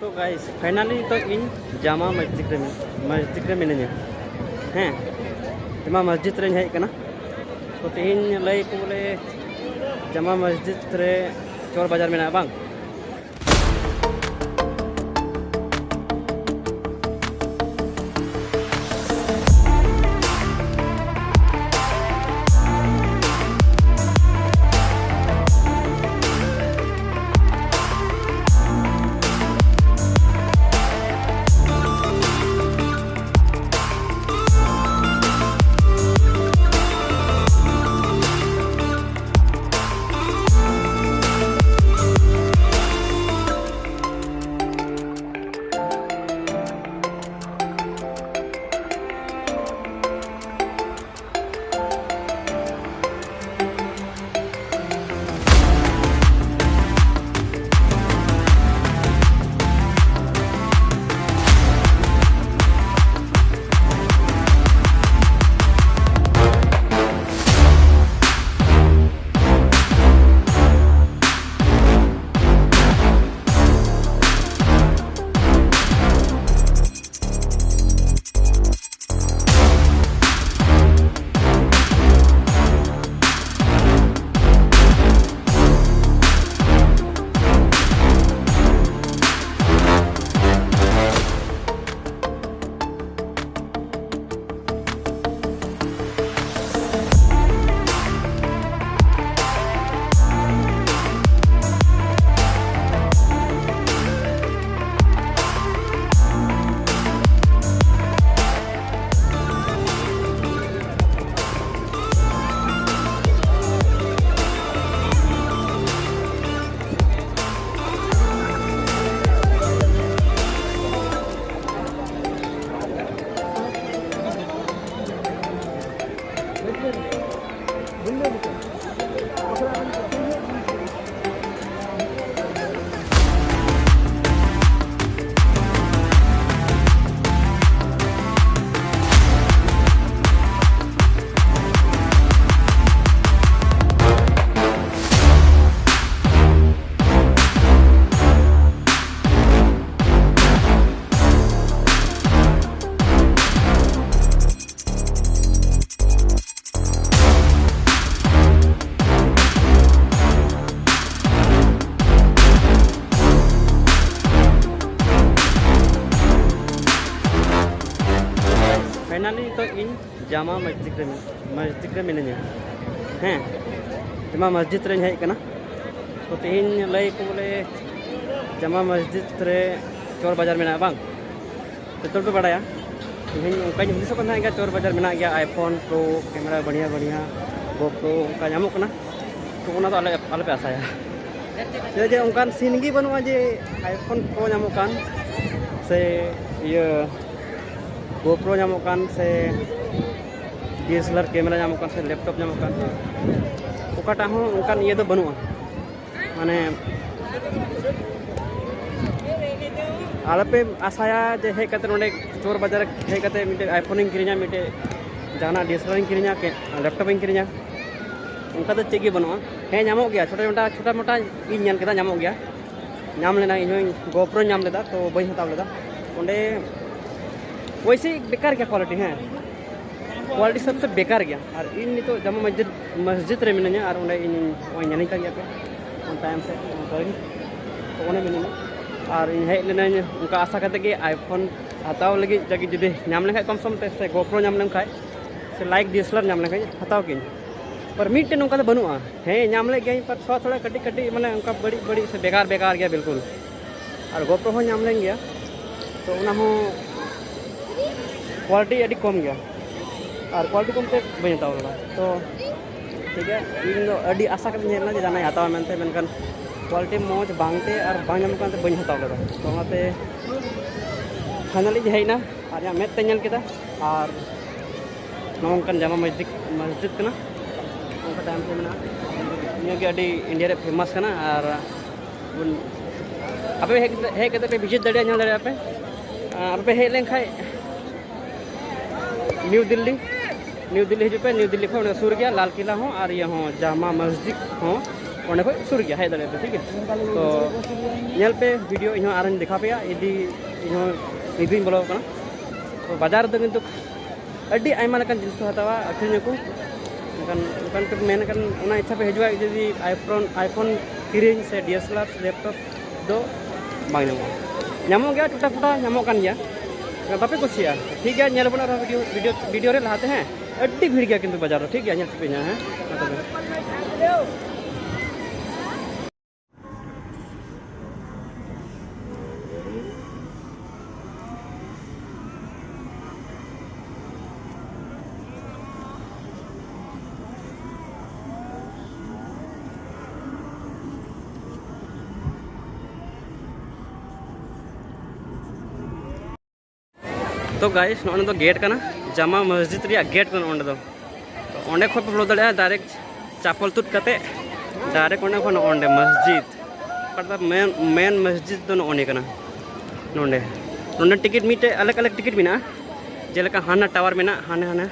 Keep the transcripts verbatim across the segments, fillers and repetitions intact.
ᱛᱚ guys, finally ᱱᱤᱛᱚᱜ ᱤᱧ ᱡᱟᱢᱟ ᱢᱚᱥᱡᱤᱫ ᱨᱮ ᱢᱤᱱᱟᱹᱧᱟ᱾ ᱢᱚᱥᱡᱤᱫ ᱨᱮ ᱢᱤᱱᱟᱹᱧᱟ᱾ ᱦᱮᱸ, ᱡᱟᱢᱟ ᱢᱚᱥᱡᱤᱫ ᱨᱮᱧ ᱦᱮᱡ ᱟᱠᱟᱱᱟ᱾ ᱛᱚ ᱛᱮᱦᱮᱧ ᱞᱟᱹᱭ ᱟᱠᱚ ᱵᱚᱞᱮ ᱡᱟᱢᱟ ᱢᱚᱥᱡᱤᱫ ᱨᱮ ᱪᱚᱨ ᱵᱟᱡᱟᱨ ᱢᱮᱱᱟᱜᱼᱟ ᱵᱟᱝ? ᱯᱷᱟᱭᱱᱟᱞᱤ ᱱᱤᱛᱚᱜ ᱤᱧ ᱡᱟᱢᱟ ᱢᱚᱥᱡᱤᱫ ᱨᱮ, ᱢᱚᱥᱡᱤᱫ ᱨᱮ ᱢᱤᱱᱟᱹᱧᱟ᱾ ᱦᱮᱸ, ᱡᱟᱢᱟ ᱢᱚᱥᱡᱤᱫ ᱨᱮᱧ ᱦᱮᱡ ᱟᱠᱟᱱᱟ᱾ ᱛᱚ ᱛᱮᱦᱮᱧ ᱞᱟᱹᱭ ᱟᱠᱚ ᱵᱚᱞᱮ ᱡᱟᱢᱟ ᱢᱚᱥᱡᱤᱫ ᱨᱮ ᱪᱳᱨ ᱵᱟᱡᱟᱨ ᱢᱮᱱᱟᱜᱼᱟ ᱵᱟᱝ? ᱡᱚᱛᱚ ᱦᱚᱲ ᱯᱮ ᱵᱟᱲᱟᱭᱟ᱾ ᱤᱧ ᱚᱱᱠᱟᱧ ᱦᱩᱫᱤᱥᱚᱜ ᱠᱟᱱ ᱛᱟᱦᱮᱸ ᱜᱮᱭᱟ ᱪᱳᱨ ᱵᱟᱡᱟᱨ ᱢᱮᱱᱟᱜ ᱜᱮᱭᱟ, iPhone Pro camera ᱵᱟᱲᱤᱭᱟ ᱵᱟᱲᱤᱭᱟ, GoPro ᱚᱱᱠᱟ ᱧᱟᱢᱚᱜ ᱠᱟᱱᱟ᱾ ᱛᱚ ᱚᱱᱟ ᱫᱚ ᱟᱞᱮ, ᱟᱞᱚᱯᱮ ᱟᱥᱟᱭᱟ᱾ ᱪᱮᱫᱟᱜ ᱡᱮ ᱚᱱᱠᱟᱱ ᱥᱤᱱ ᱜᱮ ᱵᱟᱹᱱᱩᱜᱼᱟ ᱡᱮ iPhone Pro ᱧᱟᱢᱚᱜ ᱠᱟᱱ ᱥᱮ ᱤᱭᱟᱹ GoPro ᱧᱟᱢᱚᱜ ᱠᱟᱱ ᱥᱮ DSLR camera ᱧᱟᱢᱚᱜ ᱠᱟᱱ ᱥᱮ laptop ᱧᱟᱢᱚᱜ ᱠᱟᱱ, ᱚᱠᱟᱴᱟᱜ ᱦᱚᱸ ᱚᱱᱠᱟᱱ ᱤᱭᱟᱹ ᱫᱚ ᱵᱟᱹᱱᱩᱜᱼᱟ᱾ ᱢᱟᱱᱮ ᱟᱞᱚᱯᱮ ᱟᱥᱟᱭᱟ ᱡᱮ ᱦᱮᱡ ᱠᱟᱛᱮ ᱱᱚᱰᱮ ᱪᱳᱨ ᱵᱟᱡᱟᱨ ᱦᱮᱡ ᱠᱟᱛᱮ ᱢᱤᱫᱴᱮᱡ iPhone ᱤᱧ ᱠᱤᱨᱤᱧᱟ, ᱢᱤᱫᱴᱮᱡ ᱡᱟᱦᱟᱱᱟᱜ DSLR ᱤᱧ ᱠᱤᱨᱤᱧᱟ, ᱠᱮ-, laptop ᱤᱧ ᱠᱤᱨᱤᱧᱟ, ᱚᱱᱠᱟ ᱫᱚ ᱪᱮᱫ ᱜᱮ ᱵᱟᱹᱱᱩᱜᱼᱟ᱾ ᱦᱮᱸ, ᱧᱟᱢᱚᱜ ᱜᱮᱭᱟ, ᱪᱷᱳᱴᱟ ᱢᱳᱴᱟ, ᱪᱷᱳᱴᱟ ᱢᱳᱴᱟ ᱤᱧ ᱧᱮᱞ ᱠᱮᱫᱟ, ᱧᱟᱢᱚᱜ ᱜᱮᱭᱟ, ᱧᱟᱢ ᱞᱮᱱᱟ᱾ ᱤᱧ ᱦᱚᱸ GoPro ᱧᱟᱢ ᱞᱮᱫᱟ, ᱛᱚ ᱵᱟᱹᱧ ᱦᱟᱛᱟᱣ ᱞᱮᱫᱟ᱾ ᱚᱸᱰᱮ ᱯᱚᱭᱥᱟ ᱵᱮᱠᱟᱨ ᱜᱮᱭᱟ quality, ᱦᱮᱸ, quality ᱥᱚᱵᱥᱮ ᱵᱮᱠᱟᱨ ᱜᱮᱭᱟ᱾ ᱟᱨ ᱤᱧ ᱱᱤᱛᱚᱜ ᱡᱟᱢᱟ ᱢᱚᱥᱡᱤᱫ, ᱢᱚᱥᱡᱤᱫ ᱨᱮ ᱢᱤᱱᱟᱹᱧᱟ, ᱟᱨ ᱚᱸᱰᱮ ᱤᱧ ᱱᱚᱜᱼᱚᱭ ᱧᱮᱞᱤᱧ ᱠᱟᱱ ᱜᱮᱭᱟ ᱯᱮ, ᱚᱱᱟ ᱛᱟᱭᱚᱢ ᱥᱮᱫ ᱚᱱᱠᱟ ᱜᱮ, ᱛᱚ ᱚᱸᱰᱮ ᱢᱤᱱᱟᱹᱧᱟ᱾ ᱟᱨ ᱤᱧ ᱦᱮᱡ ᱞᱮᱱᱟᱹᱧ ᱚᱱᱠᱟ ᱟᱥᱟ ᱠᱟᱛᱮ ᱜᱮ iPhone ᱦᱟᱛᱟᱣ ᱞᱟᱹᱜᱤᱫ, ᱡᱟᱜᱮ ᱡᱩᱫᱤ ᱧᱟᱢ ᱞᱮᱱᱠᱷᱟᱡ ᱠᱚᱢ ᱥᱚᱢ ᱛᱮ, ᱥᱮ GoPro ᱧᱟᱢ ᱞᱮᱱᱠᱷᱟᱡ, ᱥᱮ Leica DSLR ᱧᱟᱢ ᱞᱮᱱᱠᱷᱟᱡ ᱦᱟᱛᱟᱣ ᱠᱤᱧ᱾ ᱯᱟᱨ ᱢᱤᱫᱴᱮᱱ ᱱᱚᱝᱠᱟ ᱫᱚ ᱵᱟᱹᱱᱩᱜᱼᱟ᱾ ᱦᱮᱸ, ᱧᱟᱢ ᱞᱮᱫ ᱜᱤᱭᱟᱹᱧ, ᱯᱟᱨ ᱛᱷᱚᱲᱟ ᱛᱷᱚᱲᱟ ᱠᱟᱹᱴᱤᱡ ᱠᱟᱹᱴᱤᱡ, ᱢᱟᱱᱮ ᱚᱱᱠᱟ ᱵᱟᱹᱲᱤᱡ ᱵᱟᱹᱲᱤᱡ ᱥᱮ ᱵᱮᱠᱟᱨ ᱵᱮᱠᱟᱨ ᱜᱮᱭᱟ ᱵᱤᱞᱠᱩᱞ᱾ ᱟᱨ GoPro ᱦᱚᱸ ᱧᱟᱢ ᱞᱮᱱ ᱜᱮᱭᱟ, ᱛᱚ ᱚᱱᱟ ᱦᱚᱸ quality ᱟᱹᱰᱤ ᱠᱚᱢ ᱜᱮᱭᱟ᱾ ᱟᱨ quality ᱠᱚᱢ ᱛᱮ ᱵᱟᱹᱧ ᱦᱟᱛᱟᱣ ᱞᱮᱫᱟ᱾ ᱛᱚ ᱴᱷᱤᱠ ᱜᱮᱭᱟ, ᱤᱧ ᱫᱚ ᱟᱹᱰᱤ ᱟᱥᱟ ᱠᱟᱛᱮᱧ ᱦᱮᱡ ᱞᱮᱱᱟ ᱡᱮ ᱡᱟᱦᱟᱱᱟᱜ ᱤᱧ ᱦᱟᱛᱟᱣᱟ ᱢᱮᱱᱛᱮ, ᱢᱮᱱᱠᱷᱟᱱ quality ᱢᱚᱡᱽ ᱵᱟᱝᱛᱮ ᱟᱨ ᱵᱟᱝ ᱧᱟᱢᱚᱜ ᱠᱟᱱᱛᱮ ᱵᱟᱹᱧ ᱦᱟᱛᱟᱣ ᱞᱮᱫᱟ᱾ ᱛᱚ ᱚᱱᱟᱛᱮ finally ᱤᱧ ᱦᱮᱡ ᱮᱱᱟ ᱟᱨ ᱤᱧᱟᱹᱜ ᱢᱮᱫ ᱛᱮᱧ ᱧᱮᱞ ᱠᱮᱫᱟ᱾ ᱟᱨ ᱱᱚᱜᱼᱚ ᱱᱚᱝᱠᱟᱱ ᱡᱟᱢᱟ ᱢᱚᱥᱡᱤᱫ, ᱢᱚᱥᱡᱤᱫ ᱠᱟᱱᱟ, ᱚᱱᱠᱟ ᱛᱟᱭᱚᱢ ᱛᱮ ᱢᱮᱱᱟᱜᱼᱟ᱾ ᱱᱤᱭᱟᱹ ᱜᱮ ᱟᱹᱰᱤ ᱤᱱᱰᱤᱭᱟ ᱨᱮ famous ᱠᱟᱱᱟ᱾ ᱟᱨ ᱵᱚᱱ, ᱟᱯᱮ ᱦᱮᱡ ᱠᱟᱛᱮ, ᱦᱮᱡ ᱠᱟᱛᱮ ᱯᱮ visit ᱫᱟᱲᱮᱭᱟᱜᱼᱟ, ᱧᱮᱞ ᱫᱟᱲᱮᱭᱟᱜᱼᱟ ᱯᱮ᱾ ᱟᱨ ᱟᱯᱮ ᱦᱮᱡ ᱞᱮᱱᱠᱷᱟᱡ ᱱᱤᱭᱩ ᱫᱤᱞᱞᱤ, ᱱᱤᱭᱩ ᱫᱤᱞᱞᱤ ᱦᱤᱡᱩᱜ ᱯᱮ᱾ ᱱᱤᱭᱩ ᱫᱤᱞᱞᱤ ᱠᱷᱚᱱ ᱚᱸᱰᱮ ᱥᱩᱨ ᱜᱮᱭᱟ, ᱞᱟᱞ ᱠᱤᱞᱟ ᱦᱚᱸ ᱟᱨ ᱤᱭᱟᱹ ᱦᱚᱸ, ᱡᱟᱢᱟ ᱢᱚᱥᱡᱤᱫ ᱦᱚᱸ ᱚᱸᱰᱮ ᱠᱷᱚᱱ ᱥᱩᱨ ᱜᱮᱭᱟ, ᱦᱮᱡ ᱫᱟᱲᱮᱭᱟᱜᱼᱟ ᱯᱮ, ᱴᱷᱤᱠ ᱜᱮᱭᱟ᱾ ᱛᱚ ᱧᱮᱞ ᱯᱮ video, ᱤᱧ ᱦᱚᱸ ᱟᱨᱚᱧ ᱫᱮᱠᱷᱟᱣ ᱯᱮᱭᱟ ᱤᱫᱤ, ᱤᱧ ᱦᱚᱸ ᱱᱤᱛ ᱤᱧ ᱵᱚᱞᱚ ᱟᱠᱟᱱᱟ᱾ ᱛᱚ ᱵᱟᱡᱟᱨ ᱨᱮᱫᱚ ᱠᱤᱱᱛᱩ ᱟᱹᱰᱤ ᱟᱭᱢᱟ ᱞᱮᱠᱟᱱ ᱡᱤᱱᱤᱥ ᱠᱚ ᱦᱟᱛᱟᱣᱟ, ᱟᱹᱠᱷᱨᱤᱧ ᱟᱠᱚ᱾ ᱢᱮᱱᱠᱷᱟᱱ, ᱢᱮᱱᱠᱷᱟᱱ ᱚᱱᱟ ᱤᱪᱪᱷᱟ ᱯᱮ ᱦᱤᱡᱩᱜᱼᱟ, ᱡᱩᱫᱤ iPhone, iPhone ᱠᱤᱨᱤᱧ ᱥᱮ DSLR ᱥᱮ laptop ᱫᱚ ᱵᱟᱝ ᱧᱟᱢᱚᱜᱼᱟ᱾ ᱧᱟᱢᱚᱜ ᱜᱮᱭᱟ, ᱴᱩᱴᱟ ᱯᱷᱩᱴᱟ ᱧᱟᱢᱚᱜ ᱠᱟᱱ ᱜᱮᱭᱟ, ᱵᱟᱯᱮ ᱠᱩᱥᱤᱭᱟᱜᱼᱟ? ᱴᱷᱤᱠ ᱜᱮᱭᱟ, ᱧᱮᱞ ᱵᱚᱱ ᱟᱨᱦᱚᱸ ᱵᱷᱤᱰᱤᱭᱳ, ᱵᱷᱤᱰᱤᱭᱳ, ᱵᱷᱤᱰᱤᱭᱳ ᱨᱮ ᱞᱟᱦᱟᱛᱮ, ᱦᱮᱸ᱾ ᱟᱹᱰᱤ ᱵᱷᱤᱲ ᱜᱮᱭᱟ ᱠᱤᱱᱛᱩ ᱵᱟᱡᱟᱨ ᱫᱚ, ᱴᱷᱤᱠ ᱜᱮᱭᱟ, ᱧᱮᱞ ᱦᱚᱪᱚ ᱯᱮᱭᱟ ᱦᱟᱸᱜ, ᱦᱮᱸ᱾ ᱢᱟ ᱛᱚᱵᱮ᱾ ᱛᱚ ᱜᱟᱭᱤᱥ, ᱱᱚᱜᱼᱚᱭ ᱫᱚ ᱜᱮᱴ ᱠᱟᱱᱟ, ᱡᱟᱢᱟ ᱢᱚᱥᱡᱤᱫ ᱨᱮᱭᱟᱜ ᱜᱮᱴ ᱠᱟᱱᱟ ᱚᱸᱰᱮ ᱫᱚ᱾ ᱛᱚ ᱚᱸᱰᱮ ᱠᱷᱚᱱ ᱯᱮ ᱵᱚᱞᱚ ᱫᱟᱲᱮᱭᱟᱜᱼᱟ, ᱰᱟᱭᱨᱮᱠᱴ ᱪᱟᱯᱚᱞ ᱛᱩᱫ ᱠᱟᱛᱮ, ᱰᱟᱭᱨᱮᱠᱴ ᱚᱸᱰᱮ ᱠᱷᱚᱱ ᱚᱸᱰᱮ ᱢᱚᱥᱡᱤᱫ, ᱚᱠᱟᱴᱟᱜ ᱢᱮᱱ, ᱢᱮᱱ ᱢᱚᱥᱡᱤᱫ ᱫᱚ ᱱᱚᱜᱼᱚ ᱱᱤᱭᱟᱹ ᱠᱟᱱᱟ᱾ ᱱᱚᱸᱰᱮ, ᱱᱚᱸᱰᱮ ᱴᱤᱠᱤᱴ ᱢᱤᱫᱴᱮᱡ ᱟᱞᱟᱜᱽ ᱟᱞᱟᱜᱽ ᱴᱤᱠᱤᱴ ᱢᱮᱱᱟᱜᱼᱟ, ᱡᱮᱞᱮᱠᱟ ᱦᱟᱱᱟ ᱴᱟᱣᱟᱨ ᱢᱮᱱᱟᱜᱼᱟ, ᱦᱟᱱᱮ ᱦᱟᱱᱟ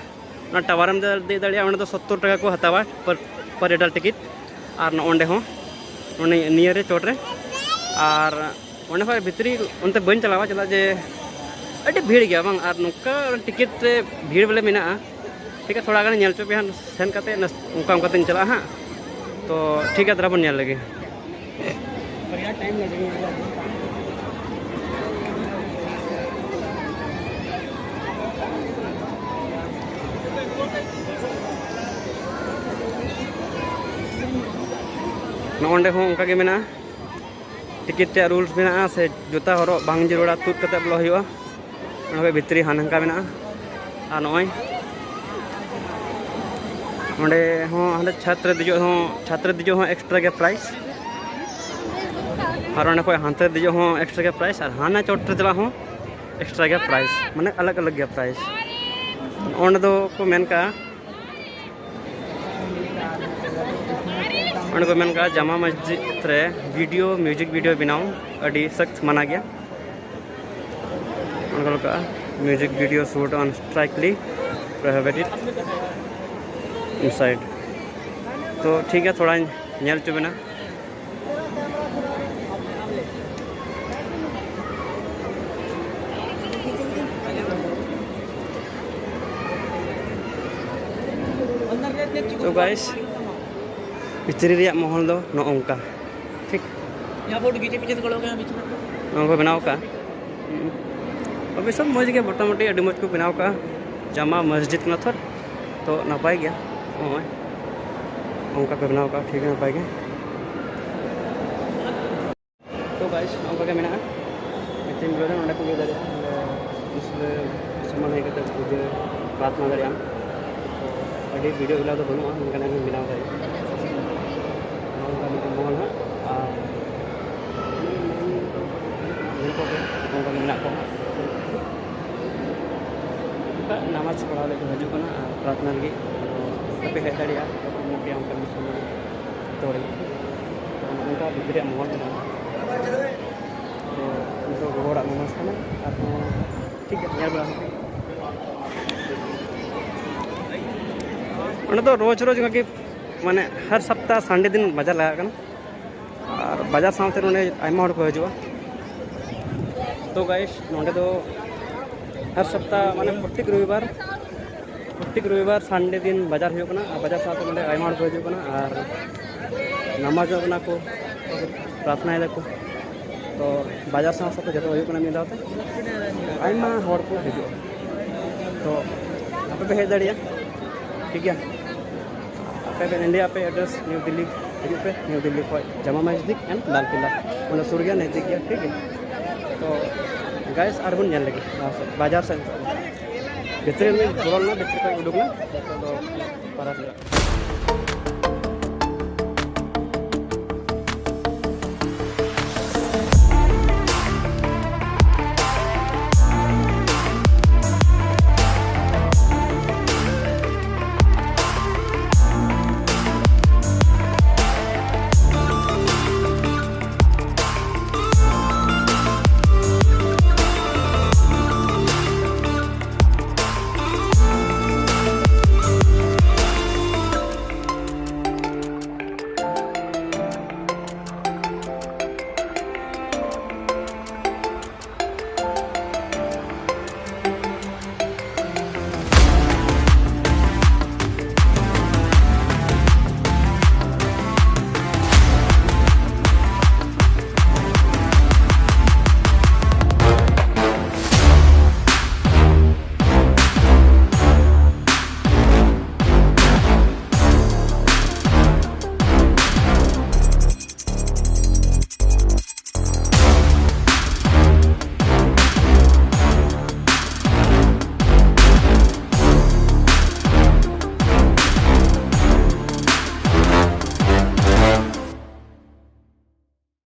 ᱚᱱᱟ ᱴᱟᱣᱟᱨᱮᱢ ᱫᱮᱡ ᱫᱟᱲᱮᱭᱟᱜᱼᱟ, ᱚᱸᱰᱮ ᱫᱚ ᱥᱚᱛᱛᱚᱨ ᱴᱟᱠᱟ ᱠᱚ ᱦᱟᱛᱟᱣᱟ per, per adult ᱴᱤᱠᱤᱴ᱾ ᱟᱨ ᱱᱚᱜᱼᱚᱸᱰᱮ ᱦᱚᱸ, ᱱᱚᱰᱮ ᱱᱤᱭᱟᱹ ᱨᱮ ᱪᱚᱴ ᱨᱮ, ᱟᱨ ᱚᱸᱰᱮ ᱠᱷᱚᱱ ᱵᱷᱤᱛᱨᱤ ᱚᱱᱛᱮ ᱵᱟᱹᱧ ᱪᱟᱞᱟᱣᱟ, ᱪᱮᱫᱟᱜ ᱡᱮ ᱟᱹᱰᱤ ᱵᱷᱤᱲ ᱜᱮᱭᱟ ᱵᱟᱝ, ᱟᱨ ᱱᱚᱝᱠᱟ ᱴᱤᱠᱤᱴ ᱨᱮ ᱵᱷᱤᱲ ᱵᱚᱞᱮ ᱢᱮᱱᱟᱜᱼᱟ᱾ ᱴᱷᱤᱠ ᱜᱮᱭᱟ, ᱛᱷᱚᱲᱟ ᱜᱟᱱ ᱧᱮᱞ ᱦᱚᱪᱚ ᱯᱮᱭᱟ ᱦᱟᱸᱜ, ᱥᱮᱱ ᱠᱟᱛᱮ ᱚᱱᱠᱟ ᱚᱱᱠᱟ ᱛᱤᱧ ᱪᱟᱞᱟᱜᱼᱟ ᱦᱟᱸᱜ᱾ ᱛᱚ ᱴᱷᱤᱠ ᱜᱮᱭᱟ, ᱫᱮᱞᱟ ᱵᱚᱱ ᱧᱮᱞ ᱞᱮᱜᱮ᱾ बढ़िया टाइम लगेगा। ᱱᱚᱜᱼᱚᱸᱰᱮ ᱦᱚᱸ ᱚᱱᱠᱟ ᱜᱮ ᱢᱮᱱᱟᱜᱼᱟ, ᱴᱤᱠᱤᱴ ᱨᱮᱭᱟᱜ ᱨᱩᱞᱥ ᱢᱮᱱᱟᱜᱼᱟ, ᱥᱮ ᱡᱩᱛᱟ ᱦᱚᱨᱚᱜ ᱵᱟᱝ ᱡᱟᱹᱨᱩᱲᱟ, ᱛᱩᱫ ᱠᱟᱛᱮ ᱵᱚᱞᱚ ᱦᱩᱭᱩᱜᱼᱟ᱾ ᱚᱱᱟ ᱠᱷᱚᱡ ᱵᱷᱤᱛᱨᱤ ᱦᱟᱱ ᱦᱟᱱᱠᱟ ᱢᱮᱱᱟᱜᱼᱟ᱾ ᱟᱨ ᱱᱚᱜᱼᱚᱭ ᱱᱚᱸᱰᱮ ᱦᱚᱸ, ᱦᱟᱸᱰᱮ ᱪᱷᱟᱛ ᱨᱮ ᱫᱮᱡᱚᱜ ᱦᱚᱸ, ᱪᱷᱟᱛ ᱨᱮ ᱫᱮᱡᱚᱜ ᱦᱚᱸ ᱮᱠᱥᱴᱨᱟ ᱜᱮ ᱯᱨᱟᱭᱤᱥ᱾ ᱟᱨ ᱚᱸᱰᱮ ᱠᱷᱚᱡ ᱦᱟᱱᱛᱮ ᱫᱮᱡᱚᱜ ᱦᱚᱸ ᱮᱠᱥᱴᱨᱟ ᱜᱮ ᱯᱨᱟᱭᱤᱥ, ᱟᱨ ᱦᱟᱱᱟ ᱪᱚᱴ ᱨᱮ ᱪᱟᱞᱟᱜ ᱦᱚᱸ ᱮᱠᱥᱴᱨᱟ ᱜᱮ ᱯᱨᱟᱭᱤᱥ, ᱢᱟᱱᱮ ᱟᱞᱟᱜᱽ ᱟᱞᱟᱜᱽ ᱜᱮᱭᱟ ᱯᱨᱟᱭᱤᱥ᱾ ᱚᱸᱰᱮ ᱫᱚ ᱠᱚ ᱢᱮᱱ ᱠᱟᱜᱼᱟ, ᱚᱸᱰᱮ ᱠᱚ ᱢᱮᱱ ᱠᱟᱜᱼᱟ, ᱡᱟᱢᱟ ᱢᱚᱥᱡᱤᱫ ᱨᱮ ᱵᱷᱤᱰᱤᱭᱳ, ᱢᱤᱣᱡᱤᱠ ᱵᱷᱤᱰᱤᱭᱳ ᱵᱮᱱᱟᱣ ᱟᱹᱰᱤ ᱥᱚᱠᱛ ᱢᱟᱱᱟ ᱜᱮᱭᱟ᱾ ᱚᱱᱠᱟ ᱞᱮᱠᱟ, music video shoot on strictly prohibited inside. ᱛᱚ ᱴᱷᱤᱠ ᱜᱮᱭᱟ, ᱛᱷᱚᱲᱟᱧ ᱧᱮᱞ ᱦᱚᱪᱚ ᱵᱮᱱᱟ᱾ ᱛᱚ ᱜᱟᱭᱤᱥ, ᱵᱷᱤᱛᱨᱤ ᱨᱮᱭᱟᱜ ᱢᱚᱦᱚᱞ ᱫᱚ ᱱᱚᱜᱼᱚ ᱱᱚᱝᱠᱟ, ᱴᱷᱤᱠ᱾ ᱱᱚᱣᱟ ᱠᱚ ᱵᱮᱱᱟᱣ ᱠᱟᱜᱼᱟ᱾ ᱚᱵᱚᱥᱥᱚ ᱢᱚᱡᱽ ᱜᱮ, ᱢᱚᱴᱟᱢᱩᱴᱤ ᱟᱹᱰᱤ ᱢᱚᱡᱽ ᱠᱚ ᱵᱮᱱᱟᱣ ᱠᱟᱜᱼᱟ᱾ ᱡᱟᱢᱟ ᱢᱚᱥᱡᱤᱫ ᱠᱟᱱᱟ ᱛᱷᱚᱨ, ᱛᱚ ᱱᱟᱯᱟᱭ ᱜᱮᱭᱟ᱾ ᱱᱚᱜᱼᱚᱭ ᱚᱱᱠᱟ ᱠᱚ ᱵᱮᱱᱟᱣ ᱠᱟᱜᱼᱟ, ᱴᱷᱤᱠ ᱱᱟᱯᱟᱭ ᱜᱮ᱾ ᱛᱚ ᱜᱟᱭᱤᱥ, ᱱᱚᱝᱠᱟ ᱜᱮ ᱢᱮᱱᱟᱜᱼᱟ᱾ ᱢᱤᱫᱴᱮᱱ ᱵᱷᱤᱰᱤᱭᱳ ᱫᱚ ᱱᱚᱸᱰᱮ ᱠᱚ ᱤᱭᱟᱹ ᱫᱟᱲᱮᱭᱟᱜᱼᱟ, ᱱᱚᱸᱰᱮ ᱢᱩᱥᱞᱟᱹ ᱢᱩᱥᱚᱞᱢᱟᱱ ᱦᱮᱡ ᱠᱟᱛᱮ ᱯᱩᱡᱟᱹ ᱯᱨᱟᱨᱛᱷᱱᱟ ᱫᱟᱲᱮᱭᱟᱜᱼᱟ᱾ ᱛᱚ ᱟᱹᱰᱤ ᱵᱷᱤᱰᱤᱭᱳ ᱮᱞᱟᱣ ᱫᱚ ᱵᱟᱹᱱᱩᱜᱼᱟ, ᱢᱮᱱᱠᱷᱟᱱ ᱤᱧ ᱵᱮᱱᱟᱣ ᱫᱟᱲᱮᱭᱟᱜᱼᱟ᱾ ᱱᱚᱜᱼᱚ ᱱᱚᱝᱠᱟ ᱢᱤᱫᱴᱮᱱ ᱢᱚᱦᱚᱞ ᱦᱟᱸᱜ, ᱟᱨ ᱧᱮᱞ ᱠᱚᱜᱮ ᱱᱚᱝᱠᱟ ᱜᱮ ᱢᱮᱱᱟᱜ ᱠᱚᱣᱟ ᱦᱟᱸᱜ᱾ ᱚᱱᱠᱟ ᱱᱟᱢᱟᱡᱽ ᱯᱟᱲᱦᱟᱣ ᱞᱟᱹᱜᱤᱫ ᱠᱚ ᱦᱤᱡᱩᱜ ᱠᱟᱱᱟ ᱟᱨ ᱯᱨᱟᱨᱛᱷᱱᱟ ᱞᱟᱹᱜᱤᱫ, ᱟᱫᱚ ᱟᱯᱮ ᱯᱮ ᱦᱮᱡ ᱫᱟᱲᱮᱭᱟᱜᱼᱟ, ᱡᱚᱛᱚ ᱠᱚ ᱢᱮᱱᱟᱜ ᱯᱮᱭᱟ ᱚᱱᱠᱟᱱ ᱢᱩᱥᱚᱞᱢᱟᱱ ᱡᱚᱛᱚ ᱦᱚᱲ ᱜᱮ᱾ ᱛᱚ ᱱᱚᱜᱼᱚ ᱱᱚᱝᱠᱟ ᱵᱷᱤᱛᱨᱤ ᱨᱮᱭᱟᱜ ᱢᱚᱦᱚᱞ ᱠᱟᱱᱟ᱾ ᱛᱚ ᱱᱤᱛᱚᱜ ᱜᱚᱜᱚ ᱦᱚᱲᱟᱜ ᱢᱚᱢᱚᱥ ᱠᱟᱱᱟ, ᱟᱨᱦᱚᱸ ᱴᱷᱤᱠ ᱜᱮᱭᱟ, ᱧᱮᱞ ᱵᱟᱲᱟ ᱦᱩᱭᱩᱜᱼᱟ᱾ ᱚᱸᱰᱮ ᱫᱚ ᱨᱳᱡᱽ ᱨᱳᱡᱽ ᱚᱱᱠᱟ ᱜᱮ, ᱢᱟᱱᱮ ᱦᱟᱨ ᱥᱚᱯᱛᱟ ᱥᱟᱱᱰᱮ ᱫᱤᱱ ᱵᱟᱡᱟᱨ ᱞᱟᱜᱟᱜ ᱠᱟᱱᱟ, ᱟᱨ ᱵᱟᱡᱟᱨ ᱥᱟᱶᱛᱮ ᱱᱚᱰᱮ ᱟᱭᱢᱟ ᱦᱚᱲ ᱠᱚ ᱦᱤᱡᱩᱜᱼᱟ᱾ ᱛᱚ ᱜᱟᱭᱤᱥ, ᱱᱚᱰᱮ ᱫᱚ ᱦᱟᱨ ᱥᱚᱯᱛᱟ, ᱢᱟᱱᱮ ᱯᱨᱚᱛᱮᱠ ᱨᱚᱵᱤᱵᱟᱨ, ᱯᱨᱚᱛᱮᱠ ᱨᱚᱵᱤᱵᱟᱨ ᱥᱟᱱᱰᱮ ᱫᱤᱱ ᱵᱟᱡᱟᱨ ᱦᱩᱭᱩᱜ ᱠᱟᱱᱟ, ᱟᱨ ᱵᱟᱡᱟᱨ ᱥᱟᱶᱛᱮ ᱱᱚᱰᱮ ᱟᱭᱢᱟ ᱦᱚᱲ ᱠᱚ ᱦᱤᱡᱩᱜ ᱠᱟᱱᱟ ᱟᱨ ᱱᱟᱢᱟᱡᱚᱜ ᱠᱟᱱᱟ ᱠᱚ, ᱯᱨᱟᱨᱛᱷᱱᱟᱭ ᱫᱟᱠᱚ᱾ ᱛᱚ ᱵᱟᱡᱟᱨ ᱥᱟᱶ ᱥᱟᱶᱛᱮ ᱡᱚᱛᱚ ᱦᱩᱭᱩᱜ ᱠᱟᱱᱟ ᱢᱤᱫ ᱫᱷᱟᱣ ᱛᱮ, ᱟᱭᱢᱟ ᱦᱚᱲ ᱠᱚ ᱦᱤᱡᱩᱜᱼᱟ᱾ ᱛᱚ ᱟᱯᱮ ᱯᱮ ᱦᱮᱡ ᱫᱟᱲᱮᱭᱟᱜᱼᱟ, ᱴᱷᱤᱠ ᱜᱮᱭᱟ᱾ ᱟᱯᱮ ᱯᱮ ᱱᱚᱰᱮ, ᱟᱯᱮ ᱮᱰᱨᱮᱥ ᱱᱤᱭᱩ ᱫᱤᱞᱞᱤ ᱦᱤᱡᱩᱜ ᱯᱮ, ᱱᱤᱭᱩ ᱫᱤᱞᱞᱤ ᱠᱷᱚᱱ ᱡᱟᱢᱟ ᱢᱚᱥᱡᱤᱫ and ᱞᱟᱞ ᱠᱮᱞᱞᱟ, ᱚᱸᱰᱮ ᱥᱩᱨ ᱜᱮᱭᱟ, ᱱᱮᱡᱫᱤᱠ ᱜᱮᱭᱟ, ᱴᱷᱤᱠ ᱜᱮᱭᱟ᱾ ᱛᱚ ᱜᱟᱭᱤᱥ, ᱟᱨ ᱵᱚᱱ ᱧᱮᱞ ᱞᱮᱜᱮ ᱞᱟᱦᱟ ᱥᱮᱫ, ᱵᱟᱡᱟᱨ ᱥᱮᱫ ᱵᱷᱤᱛᱨᱤ ᱨᱮ ᱵᱚᱞᱚ ᱞᱮᱱᱟ, ᱵᱷᱤᱛᱨᱤ ᱠᱷᱚᱱ ᱩᱰᱩᱠ ᱮᱱᱟ, ᱱᱤᱛᱚᱜ ᱫᱚ ᱯᱟᱨᱟᱫ ᱦᱩᱭᱩᱜᱼᱟ᱾